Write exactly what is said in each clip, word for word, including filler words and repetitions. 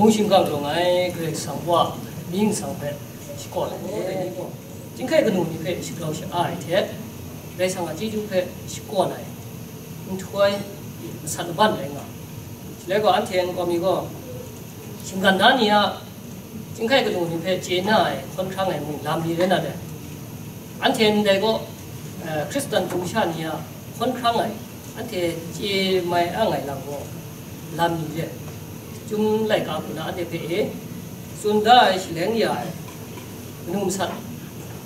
Mung shingkang rawng ai Karai Kasang wa, mying nsang hpe shakawn ai, chyinghkai kanu ni hpe shagrau sha-, ai hte, Karai Kasang a chyeju hpe shakawn ai nhtoi masat laban rai nga. Shaloi gaw, anhte nkau mi gaw, shinggan da ni a chyinghkai kanu ni hpe chye na ai hkawn hkrang ai mung lam mi rai na le, anhte ndai gaw, eh, Hkristan hpung sha ni a hkawn hkrang ai, anhte chye mai ang ai lam gaw lam mi le, Chyum laika hku na anhte hpe e tsun da ai shaleng ya ai, kanu masat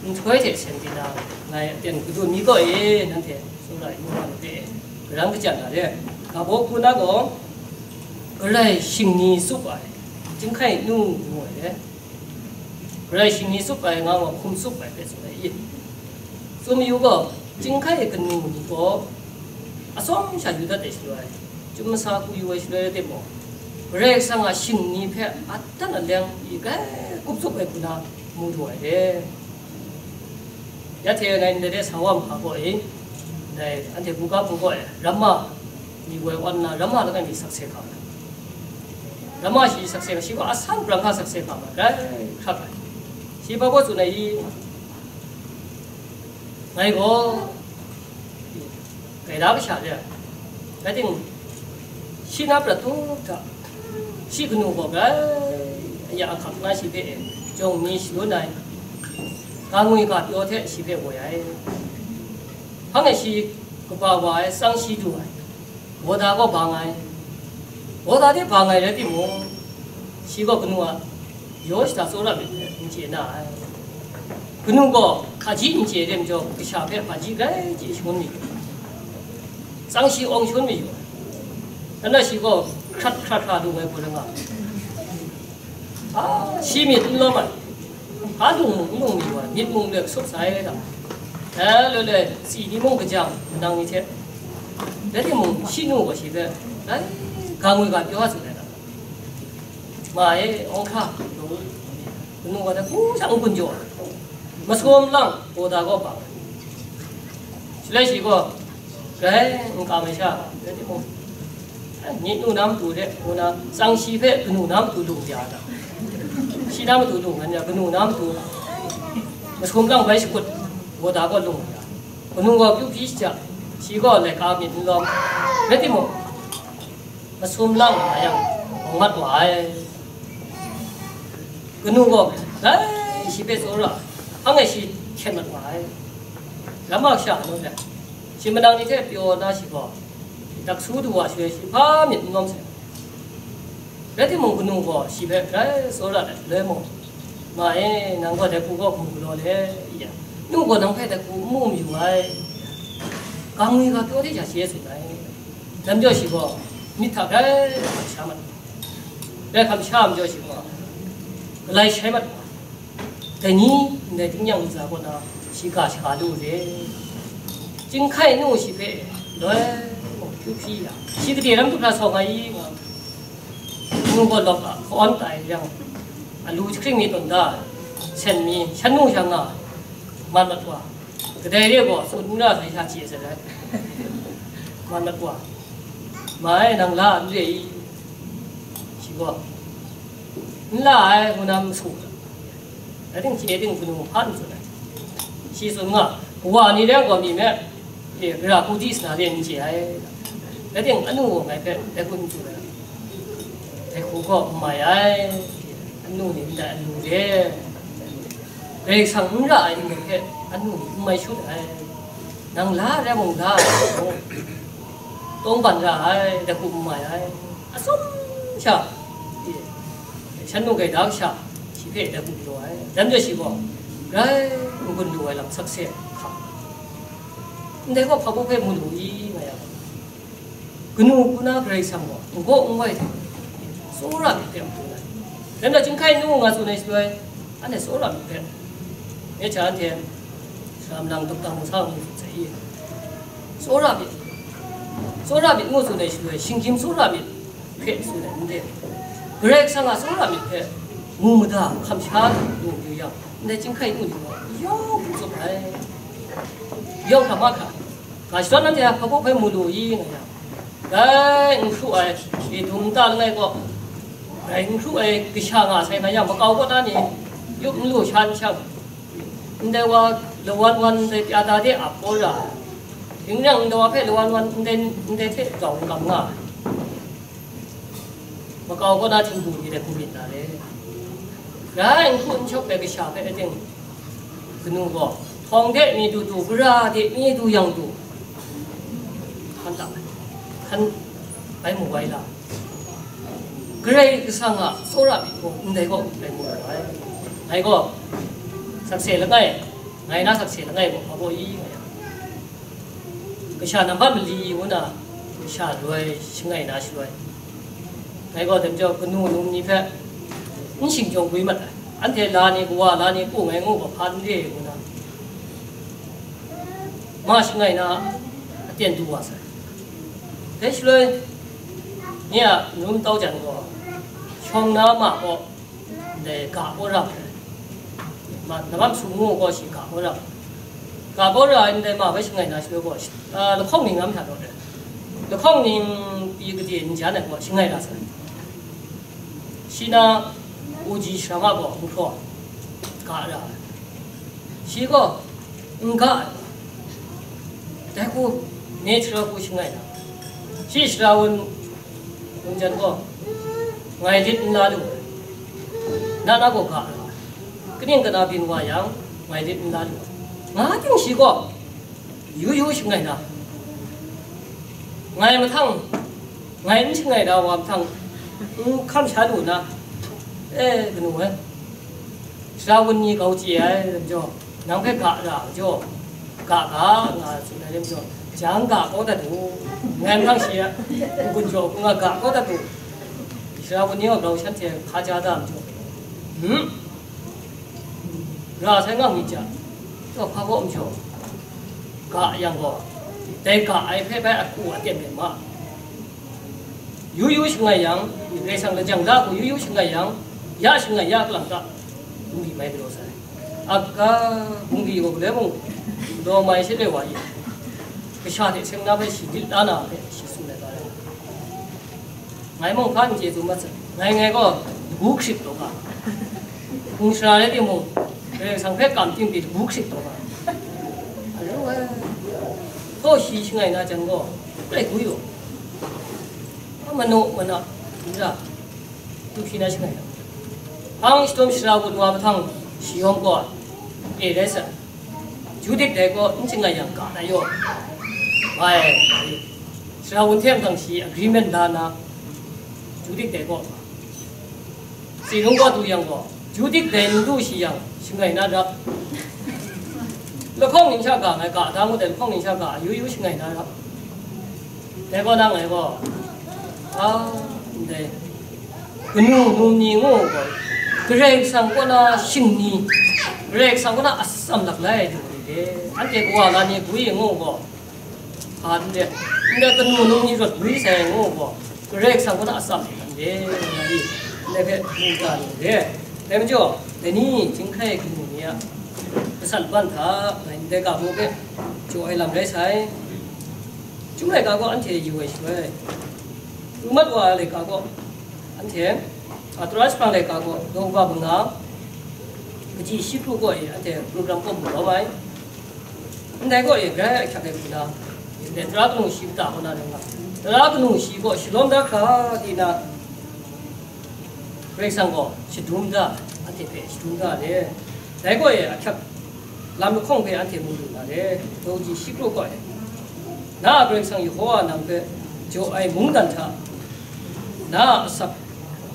nhtoi hte seng byin na ngai aten kadun mi gaw e, nanhte tsawra yu wa nu hpe e, karang kachyan na le, ga baw hku na gaw, Karai shingni tsup ai, chyinghkai nu ngu ai le, Karai shingni tsup ai nga wa hkum tsup ai hpe tsun ai i? Tsun mayu gaw, chyinghkai kanu ni gaw atsawm sha yu dat ai shaloi, Chyum masa hku yu ai shaloi rai timung, Karai Kasang a shingni hpe adan aleng i grai kup tsup ai hku na mu du ai re. Ya hte ngai ndai de sa wa ma gaw e, ndai anhte buga hpung gaw e, Rama ni woi wan nna, Rama langai mi sakse hkam ai. Rama shi sakse, shi gaw asan brang hka sakse hkam ai, grai hkrak ai. Shi hpa baw tsun ai i, ngai gaw gaida kasha re ai. Rai timung, shi na prat tup hta, shi kanu gaw grai aya ahkak na shi hpe e, jawng mi shalun ai, ga ngwi ga pyaw hte shi hpe woi ai. Hpang e shi kaba wa ai tsang shi du ai, Wawda gaw bang ai. Wawda de bang ai rai timung, shi gaw kanu a yaw shada tsawra myit hpe n chye na ai. Kanu gaw hpaji n chye re majaw, kasha hpe hpaji grai chye shangun mayu, tsang shi awng shangun mayu ai. Nna shi gaw hkrat hkra hkra lu ai hku rai nga ai. A, shi myit n lawm ai, hpa lung mung n lung mayu ai, myit mung loi kasup sai da. E, loi loi, tsi ni mung kajang, manang ni hte. Rai timung, shi nu gaw shi hpe, dai, ga ngwi ga pyaw a tsun ai da. Ma e, awng hkra, kanu gaw dai hku sha n gun jaw ai. Masum lang, Wawda gaw bang ai. Shaloi shi gaw, grai n kam ai sha, rai timung, eh, myit nu na matu de, ngu na, tsang shi hpe kanu na matu lung ya da. Shi na matu lung ngan ya, kanu na matu, masum lang bai shakut, Wawda gaw lung ya. Kanu gaw kyu hpyi shaja, shi gaw laika myit n lawm. Rai timung, masum lang nga yang, bawng mat wa ai. Kanu gaw grai shi hpe tsawra, hpang e shi hkyen mat wa ai. Rama kasha anu hte, shi manang ni hte pyaw na shi gaw, daksu du wa shaloi shi hpa myit n lawm sai. Rai timung, kanu gaw shi hpe grai tsawra ai, loi mung, ma e, nang gaw dai hku gaw hkum galaw le, i ya, nu gaw nang hpe dai hku n mu mayu ai, ga ngwi ga pyaw hte ja shi e tsun ai. Dai majaw shi gaw myit hta grai hkam sha mat, grai hkam sha majaw shi gaw, galai shai mat wa, dai ni ndai tingnyang ntsa kaw na shi ga shaga lu re. Chyinghkai nu shi hpe loi mung kyu hpyi ya, shi gade ram hkra sawng ai i nga, nu gaw lawk a hkawn tai yang, alu jahkring mi tawn da ai, sen mi shan nu sha nga ai, man mat wa, kadai re gaw tsun n ra sai sha chye sai ai, man mat wa, ma e, nang la n re i? Shi gaw, n la ai, ngu na masu, dai ting hkye ting kanu hpa n tsun ai. Shi tsun nga, kawa ni rai gaw mi me, e, gara hku di sana re n chye ai. Dai ting anu gaw ngai hpe dai hku n tsun ai. Dai hku gaw n mai ai, anu ni ndai anu re. Karai Kasang n ra ai ndai hpe anu ni n mai shut ai. Nang la rai mung la ai, tawng ban ra ai, dai hku n mai ai. Atsawm sha, e, shan nu gaida kasha, shi hpe dai hku galaw ai. Dai majaw shi gaw, grai n gun lu ai lam sakse hkam. Ndai gaw hpa baw hpe mu lu i, nga yang, kanu hku na Karai Kasang gaw n gaw n wai hte, tsawra myit hpe n tsun ai. Dai majaw chyinghkai nu nga tsun ai shaloi, anhte tsawra myit hpe, e, sha anhte, sara malang dap dang sa ngu tsun sai i? Tsawra myit, tsawra myit ngu tsun ai shaloi, shinggyim tsawra myit hpe tsun ai n re. Karai Kasang a tsawra myit hpe mu mada hkam sha lu yu yang, ndai chyinghkai nu ni gaw yawng hkrum tsup ai. Yawng hkra mahkra, ga shadawn anhte a hpa baw hpe mu lu i, nga yang, dai n hkru ai, Edom nta langai gaw, Dai n hkru ai kasha nga sai nga yang, makau kaw na ni yup n lu shan shang, ndai wa lawan wan ndai pya da de ap kau ra, dingnyang ndai wa hpe lawan wan ndai, ndai hte grau n gam nga ai. Makau kaw na htingbu ni dai hku myit na re. Grai n hku n shawk ai kasha hpe ating kanu gaw, htawng de mi du du, gara de mi du yang du, hkan ta, hkan bai mu wai la. Karai Kasang a tsawra myit gaw ndai gaw bai mu ai. Ngai gaw sakse langai, ngai na sakse langai gaw hpa gaw i, ngai a. Kasha nambat mali ngu na, kasha loi shangai na shaloi, ngai gaw dai majaw kanu num ni hpe n shingjawng gwi mat ai. Anhte la ni, kawa la ni, ku ngai ngu ga hpa n re ngu na, ma shangai na aten du wa sai. Dai shaloi, nye a num tau jan gaw, shawng na ma gaw, ndai ga kau ra ai. Ma, namam sum ngu gaw shi ga kau ra ai. Ga kau ra ai ndai ma bai shangai na shaloi gaw, ah, lahkawng ning ngam hta rawt ai. Lahkawng ning pyi gade n jan ai gaw shangai ra sai. Shi na uji sharama gaw nhpraw ga ra ai. Shi gaw n ga ai. Dai hku, natural hku shangai na. Shi sara wun, wun jan gaw, ngai lit n la lu ai. Na na gaw ga ai. Kaning kana byin wa yang, ngai lit n la lu ai. Nga ting shi gaw, yu yu shangai na. Ngai mahtang, ngai n shangai na wa mahtang, n hkam sha lu na. E, kanu ai. Sara wun ni kau chye ai lam jaw, nang hpe ga ra jaw, ga ga nga tsun ai lam jaw, jang ga kau dat u, ngai nang shi a n-gun jaw hku nga ga kau dat u, sara wun ni gaw grau shanhte hka ja da lam jaw, hmm? Ra sai nga myit ja, taw hpa kaw n jaw, ga yang gaw, dai ga ai hpe bai a hku a ten rai ma. Yu yu shangai yang, Karai Kasang lajang da hku yu yu shangai yang, ya shangai ya kalang ta, bungli mai galaw sai. Aka, bungli gaw galoi mung, galaw mai shaloi wa e, kasha hte seng na hpe shi lit la na hpe shi tsun ai ga rai. Ngai mung hpa n chye tsun mat sai. Ngai ngai gaw, lagu hkrit taw ga. Hpung sara rai timung, Karai Kasang hpe kam tim pyi lagu hkrit taw ga. Aru ai, htaw shi shangai na jan gaw, grai gu yu. A manu mana, n ra, tu hpyi na shangai na. Hpang shadum sara wun wa mahtang shi yawng gaw, e rai sa. Ju dik dai gaw n shangai yang ga na yaw. Bai, sara wun hte mahtang shi agreement la na, ju dik dai gaw. Tsinglung gaw du yang gaw, ju dik dai n du shi yang, shangai na rap. Lahkawng ning sha ga ngai ga da ngut ai, lahkawng ning sha ga yu yu shangai na rap. Dai gaw na ngai gaw, a, ndai, kanu num ni ngu gaw, Karai Kasang kaw na shingni, Karai Kasang kaw na atsam lak lai ai du ni de, anhte kawa la ni gwi ngu gaw, hpa n re, ndai kanu num ni rawt gwi sai ngu gaw, Karai Kasang kaw na atsam n re, nga i, ndai hpe mu ga lu re. Dai majaw, dai ni, chyinghkai kanu ni a gasat laban hta, ngai ndai ga mu hpe jaw ai lam rai sai. Chyum laika gaw anhte yu ai shaloi, Rumat wa ai laika gaw anhte, a, tara jahprang laika gaw, daw kaba manga, kaji shi kru gaw e anhte program kaw mu kau ai. Ndai gaw e grai ahkyak ai hku na, ndai tara kanu shi kata kaw na rai nga, tara kanu shi gaw shalawm da hkra di na, Karai Kasang gaw shadum da, anhte hpe shadum da le. Dai gaw e ahkyak lam lahkawng hpe anhte mu lu na le, daw ji shi kru gaw e. Na a Karai Kasang Yehova nang hpe jaw ai mungdan hta, na a asak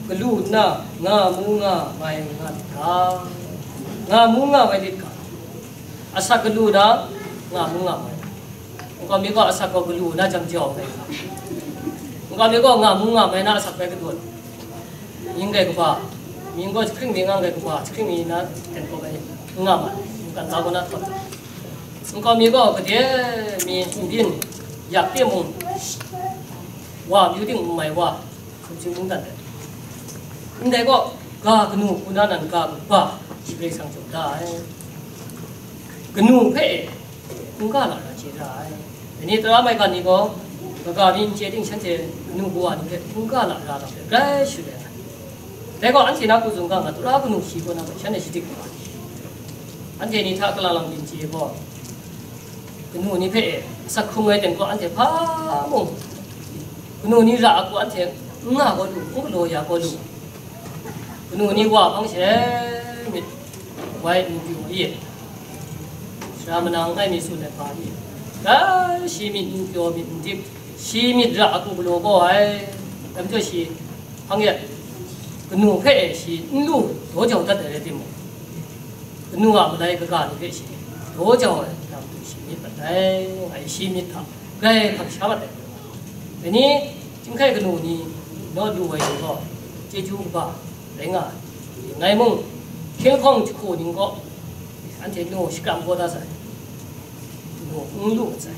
galu nna nga mu nga mai nga lit ga, nga mu nga mai lit ga, asak galu na nga mu nga mai. Nkau mi gaw asak gaw galu na jang jau ai. Nkau mi gaw nga mu nga mai na asak bai kadun. Mying gai kaba, mying gaw jahkring mi ngang gai kaba, jahkring mi na ten kau bai nga mai. Kan ta gaw na htawt. Nkau mi gaw gade mi n byin yak timung, wa myu ting n mai wa, sumsing mungdan ai. Ndai gaw, ga kanu hku na nan ga kaba, shi Karai Kasang jaw da ai. Kanu hpe e, hkungga lara chye ra ai. Dai ni tara maigan ni gaw, kaga mi n chye ting shanhte kanu kawa ni hpe hkungga lara lam hpe grai shaloi ai. Dai gaw anhte na hku zungga nga, tara kanu shi kaw na gaw shanhte shadik nga ai. Anhte ni hta kalalang byin chye gaw, kanu ni hpe e asak hkrung ai ten gaw anhte hpa mung, kanu ni ra a gaw anhte n nga gaw lu, n galaw ya gaw lu, kanu ni wa hpang she myit wai n pyu i, sara manang ai mi tsun ai hpa i, dai shi myit n pyaw myit n dik, shi myit ra a hku galaw gaw ai, dai majaw shi hpang yet, kanu hpe e shi n lu daw jau dat ai rai timung, kanu a malai kaga ni hpe shi daw jau ai lam hpe shi myit mat ai, ngai shi myit hta grai hkam sha mat ai. Dai ni, chyinghkai kanu ni naw lu ai ni gaw, chyeju kaba rai nga ai. Ngai mung, hkying hkawng jahku ning gaw, anhte nu shakram kau da sai, nu n lu mat sai.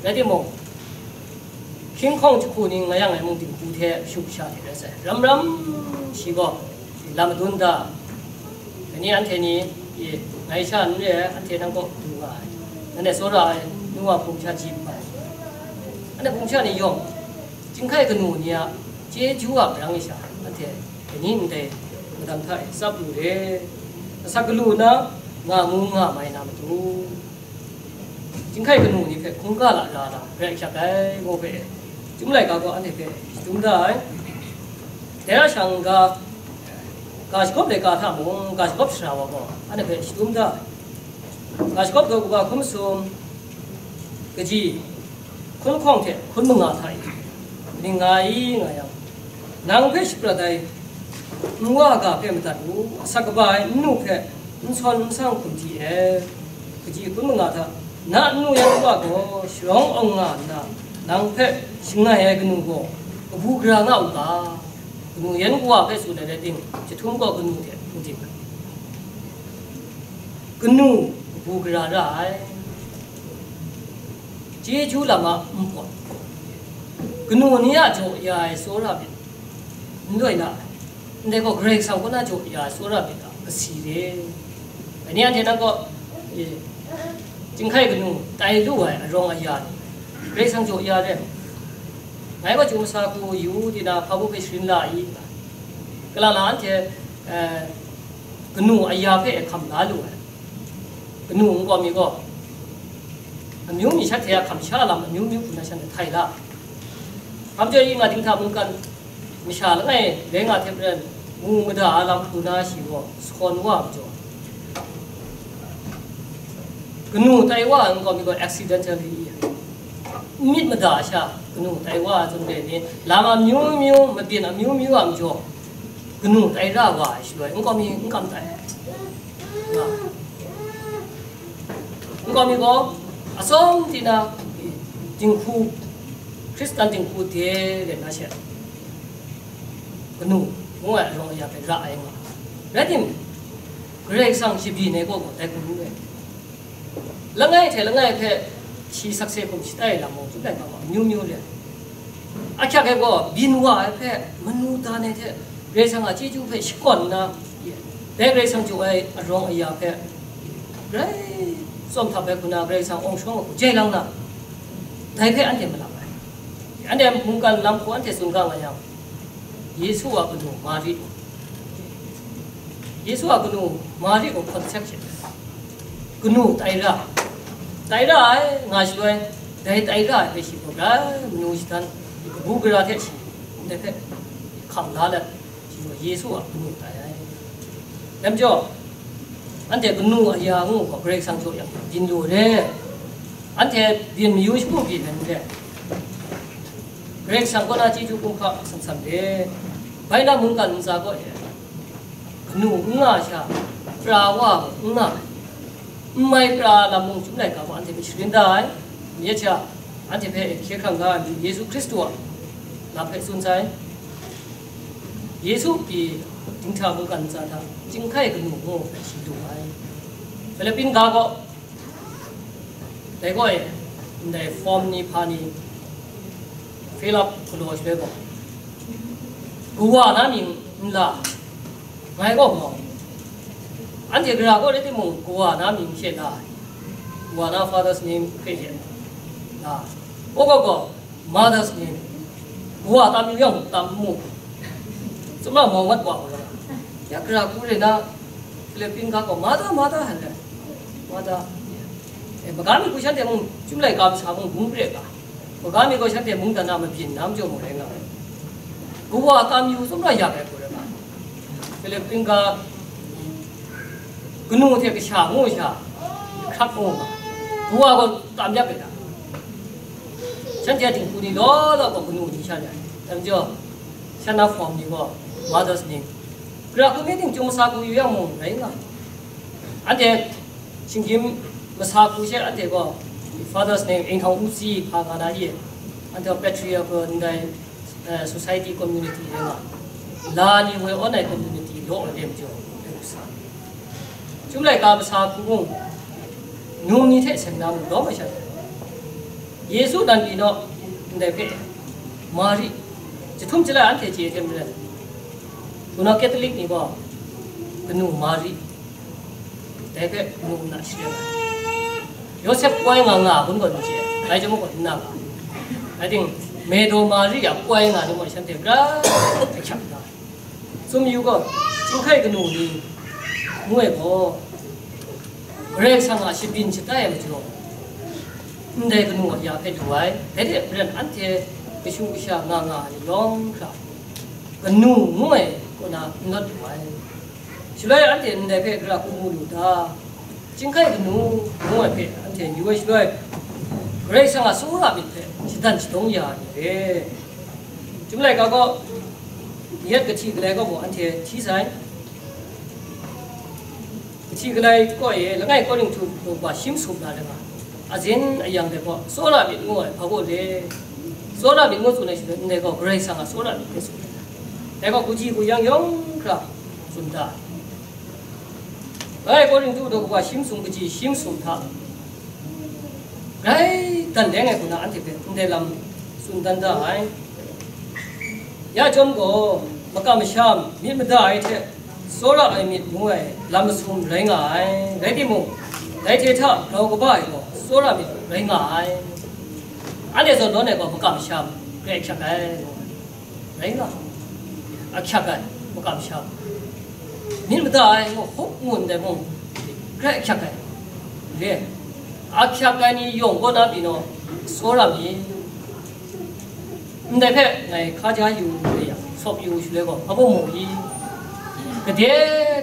Rai timung, hkying hkawng jahku ning nga yang ngai mung dinghku hte shu sha hte rai sai. Ram ram shi gaw, lam madun da, dai ni anhte ni, i, ngai sha n re ai, anhte nang kaw du nga ai, nanhte tsawra ai, nu wa hpung sha ji bai, anhte hpung sha ni yawng, chyinghkai kanu ni a chyeju a marang e sha, anhte dai ni ndai madang hta e tsap lu re, asak galu na, nga mu nga mai na matu, chyinghkai kanu ni hpe hkungga lara na, grai ahkyak ai, ngu hpe, Chyum laika gaw anhte hpe shadum da ai. Dai a shang ga, ga shagawp laika hta mung, ga shagawp sara wa gaw anhte hpe shadum da ai. Ga shagawp daw kaba hkum sum, kaji, hkun hkawng hte hkun manga hta e, ning nga i nga yang, nang hpe shaprat ai n wa ga hpe madat u, asak kaba ai n nu hpe n sawn n sang hkum hti e, kaji hkun manga hta, na n nu yan wa gaw sharawng awng nga nna, nang hpe shangai ai kanu gaw kabu gara nga u ga, kanu yan kawa hpe tsun ai rai ting, jahtum gaw kanu hte n dik. Kanu kabu gara ra ai, chyeju lam a npawt, kanu ni a jaw ya ai tsawra myit n loi la ai, ndai gaw Karai Kasang kaw na jaw ya ai tsawra myit a kasi re. Dai ni anhte nang gaw, e, chyinghkai kanu tai lu ai arawng aya ni, Karai Kasang jaw ya re. Ngai gaw chyum masa hku yu di na, hpa bu hpe sharin la i, kalala anhte, eh, kanu aya hpe hkam la lu ai. Kanu nkau mi gaw, amyu mi shanhte a hkam sha lam amyu myu hku na shanhte htai la. Hkam chyoi i nga dinghta mungkan masha langai rai nga hte maren, mu mada a lam hku na shi gaw sawn wa majaw, kanu tai wa ai nkau mi gaw accidentally n myit mada sha kanu tai wa ai zawn re ni, lam amyu myu, mabyin amyu myu a majaw, kanu tai ra wa ai shaloi, nkau mi n kam tai. Nga. Nkau mi gaw, atsawm tina, dinghku, Hkristan dinghku de len na she, kanu ngu ai arawng aya hpe ra ai nga. Rai timung, Karai Kasang shabyin ai gaw gaw dai hku n rai. Langai hte langai hpe shi sakse hkum shatai lam mung, chyum laika gaw amyu myu re. Ahkyak e gaw, byin wa ai hpe manu dan ai hte Karai Kasang a chyeju hpe shakawn nna, dai Karai Kasang jaw ai arawng aya hpe grai tsawm htap ai hku na, Karai Kasang awng shawng ai hku jai lang na, dai hpe anhte malap ai. Anhte mungkan lam hku anhte tsun ga nga yang, Yesu a kanu Mari, Yesu a kanu Mari gaw conception, kanu tai ra, tai ra ai nga shaloi, dai tai ra ai hpe shi gaw grai manu shadan, kabu gara hte shi ndai hpe hkam la let, shi gaw Yesu a kanu tai ai. Dai majaw, anhte kanu aya ngu gaw Karai Kasang jaw yang byin lu re, anhte byin mayu shagu byin ai n re. Karai Kasang kaw na chyeju kumhpa san san re. Bai na mungkan ntsa kaw e, kanu n nga sha, pra wa n nga ai, n mai pra lam mung chyum laika gaw anhte hpe sharin da ai. Myit sha, anhte hpe hkye hkrang ga ai matu Yesu Hkristu a lam hpe tsun sai. Yesu pyi dinghta mungkan ntsa hta chyinghkai kanu ngu hpe shi lu ai. Philippin ga gaw, dai gaw e, ndai form ni hpa ni fill up galaw shaloi gaw, kawa na mying n la, ngai gaw mau, anhte gara gaw rai timung, kawa na mying she la ai, kawa na father's name hpe she la ai, kaw gaw gaw, mother's name, kawa tam yu yang tam mu, Tsawmra mau mat wa gaw, ya gara hku rai na, Philip yin ga gaw, Marta, Marta, han let, Marta, e, maga mi hku shanhte mung, chyum laika masha mung bung re ga, maga mi gaw shanhte mungdan na mabyin na majaw mung rai nga ai. Kawa kam yu tsawmra yak ai hku rai nga, Philip yin ga, kanu hte kasha ngu sha, hkrak ngu nga, kawa gaw kam yak ai ta? Shanhte a dinghku ni law law gaw kanu ni sha re ai. Dai majaw, shan na form ni gaw Mother's name. Gara hku mi ting chyum masa hku yu yang mung rai nga. Anhte shinggyim masa hku she anhte gaw Father's name, inghtaw u si hpa nga na ye. Anhte gaw patriarchal ndai, eh, society community rai nga. La ni woi awn ai community law ai lem jaw, dai hku sa. Chyum laika masa hku mung, num ni hte seng na mung lawm ai sha, Yesu nan pyi naw, ndai hpe, Mari, jahtum chyalai anhte chye hte maren, hpunau Catholic ni gaw, kanu Mari, dai hpe kanu nna sharen ai. Yawsep koi nga nga gun gaw n chye, dai chyawm gaw n na nga. Rai ting, Medo Mari a koi nga ni gaw shanhte gara ahkyak na. Tsun yu gaw, chyinghkai kanu ni ngu ai gaw, Karai Kasang a shabyin shatai ai majaw, ndai kanu a ya hpe lu ai, dai hte maren anhte kashu kasha nga nga ai ni yawng hkra, kanu ngu ai kaw na n lawt lu ai. Shaloi anhte ndai hpe gara hku mu lu ta? Chyinghkai kanu ngu ai hpe anhte yu ai shaloi, Karai Kasang a tsawra myit hpe shadan shadawng ya ai ni re. Chyum laika gaw, Yet kahti galai kaw mung anhte hti sai. Kahti galai kaw e, langai Korinhtu daw kaba shi masum na lama, azin ayang de gaw, tsawra myit ngu ai hpa baw le? Tsawra myit ngu tsun ai shaloi, ndai gaw Karai Kasang a tsawra myit ngu tsun ai. Dai gaw, kaji kuyang yawng hkra tsun da. Langai Korinhtu daw kaba shi masum, kaji shi masum hta, grai dan leng ai hku na anhte hpe ndai lam tsun dan da ai. Ya chyawm gaw, makam masham, myit mada ai hte tsawra ai myit ngu ai lam masum rai nga ai. Rai timung, dai hte hta grau kaba ai gaw tsawra myit rai nga ai. Anhte zawn nawn ai gaw makam masham grai ahkyak ai. Rai nga, ahkyak ai, makam masham. Myit mada ai, ngu hkup ngu ndai mung, grai ahkyak ai. Re, ahkyak ai ni yawng kaw na pyi naw, tsawra mi. Ndai hpe ngai hkaja yu re yang, sawp yu shaloi gaw, hpa baw mu i? Gade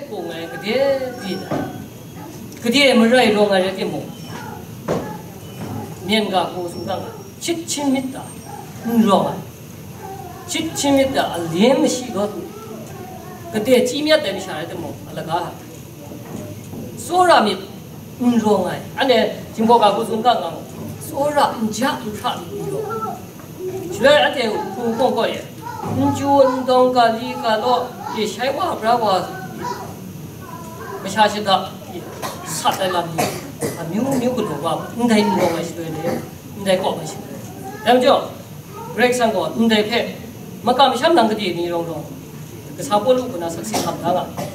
kung ai, gade byin ai, gade marai rawng ai rai timung, myen ga hku sumgang ai, shit hpyi myit ta, n rawng ai. Shit hpyi myit ta, alim mashi gaw, gade chyi myit ai masha rai timung, alaga, tsawra myit n rawng ai. Anhte Jinghpaw ga hku tsun ga nga mu, tsawra n ja n hkra myit n rawng ai. Shaloi anhte hpung hkawng kaw e, n chyu n dawng, ga li ga law, e, shai wa bra wa, masha shada, e, sat ai lam ni, amyu myu galaw wa, ndai n rawng ai shaloi le, ndai kaw ai shaloi. Dai majaw, Karai Kasang gaw ndai hpe makam masham nang gade mi rawng rawng, kasa Pawlu kaw na sakse hkam da nga ai.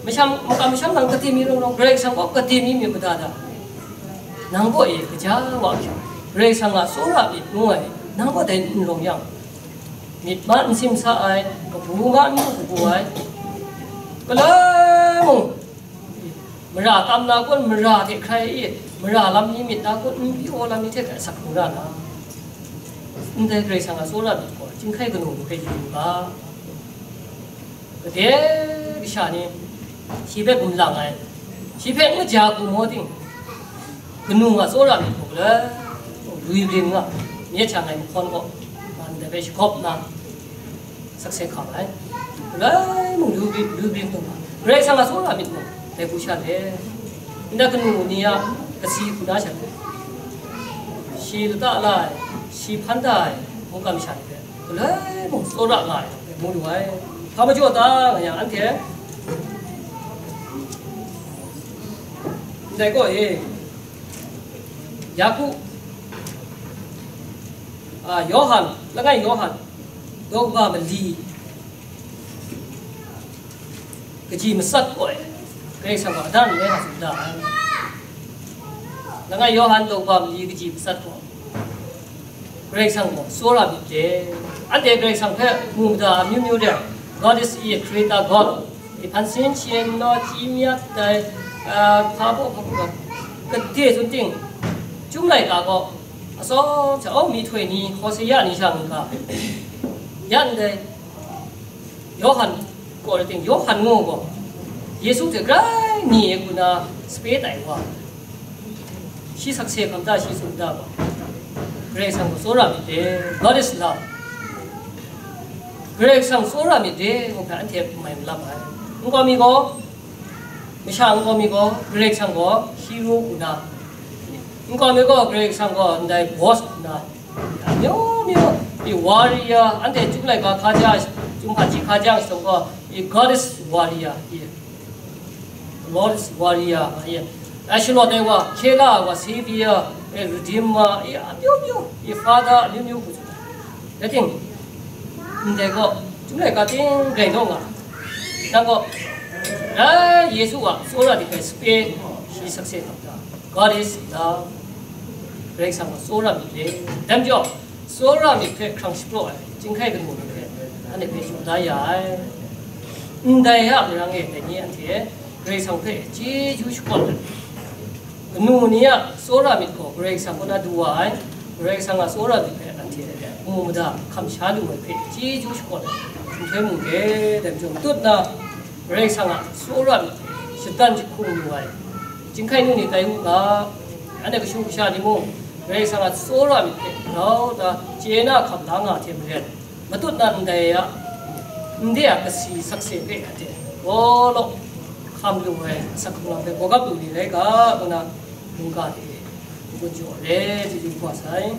Masham, makam masham nang gade mi rawng rawng, Karai Kasang gaw gade mi myit mada da? Nang kaw e kaja wa hkyak, Karai Kasang a tsawra myit ngu ai, nang kaw dai n rawng yang, myit ma n simsa ai, kabu ma n mu kabu ai, galoi mung, mara kam na kun, mara hte hkrai i, mara lam ni myit na kun, n pyi aw lam ni hte hkrai asak hkungga na, ndai Karai Kasang a tsawra myit gaw, chyinghkai kanu ni hpe yu u ga. Gade kasha ni shi hpe gumlang ai, shi hpe n kaja hku maw ting, kanu a tsawra myit gaw galoi, lui bring nga, nye hta ngai mahkawn gaw, man dai hpe shagawp nna, sakse hkam ai. Galoi mung lui bring, lui bring taw nga, Karai Kasang a tsawra myit mung, dai hku sha le, ndai kanu ni a kasi hku na sha le, shi lata la ai, shi hpan da ai mungkan masha ni hpe, galoi mung tsawra nga ai, mu lu ai. Hpa majaw ta nga yang, anhte ndai kaw e, Yaku, a, Yawhan, langai Yawhan, daw kaba mali, kaji matsat kaw e, Karai Kasang gaw adan n rai nga tsun da ai. Langai Yawhan daw kaba mali kaji matsat gaw, Karai Kasang gaw tsawra myit de. Anhte Karai Kasang hpe mu mada amyu myu de, God is a creator God. Hpan sin chyen naw, chi myat dai, ah, hpa baw hpa hpa, gade tsun ting, Chyum laika gaw, atsawm hte, oh, myihtoi ni, Hosea ni sha nga ga, ya ndai, Yawhan gaw rai ting, Yawhan ngu gaw, Yesu hte grai ni e ku na sape tai wa, shi sakse hkam ta, shi tsun ta gaw, Karai Kasang gaw tsawra myit de, God is love. Karai Kasang tsawra myit de, ngu hpe anhte mai malap ai. Nkau mi gaw, masha nkau mi gaw, Karai Kasang gaw hero u na, nkau mi gaw, Karai Kasang gaw ndai boss u na, amyu myu, i warrior, anhte Chyum laika hkaja, Chyum hpaji hkaja shadawn gaw, i God is warrior, i Lord is warrior, nga ye. Ai shalawt ai wa, hkye la ai wa, savior, e, redeemer, e, amyu myu, e, father, amyu myu hku tsun ai. Rai ting, ndai gaw, Chyum laika ting grai naw nga. Nang gaw, rai Yesu a tsawra dik ai sape, shi sakse hkam ta. God is love. Karai Kasang gaw tsawra myit de. Dai majaw, tsawra myit hpe hkrang shapraw ai chyinghkai kanu ni hpe, anhte hpe jaw da ya ai. Ndai a marang e, dai ni anhte Karai Kasang hpe chyeju shakawn ai. Kanu ni a tsawra myit gaw Karai Kasang kaw na du wa ai. Karai Kasang a tsawra myit hpe anhte mu mada hkam sha lu ai hpe chyeju shakawn ai. Nhtoi mu de, dai majaw, matut na Karai Kasang a tsawra myit hpe shatan jahkum lu ai chyinghkai nu ni tai u ga, anhte kashu kasha ni mung Karai Kasang a tsawra myit hpe grau da chye na hkam la nga hte maren, matut na ndai a, ndai a kasi sakse hpe anhte gaw law hkam lu ai asak hkunglang hpe gawgap lu ni rai ga, ngu na mungga hte n-gun jaw re, chyeju kaba sai.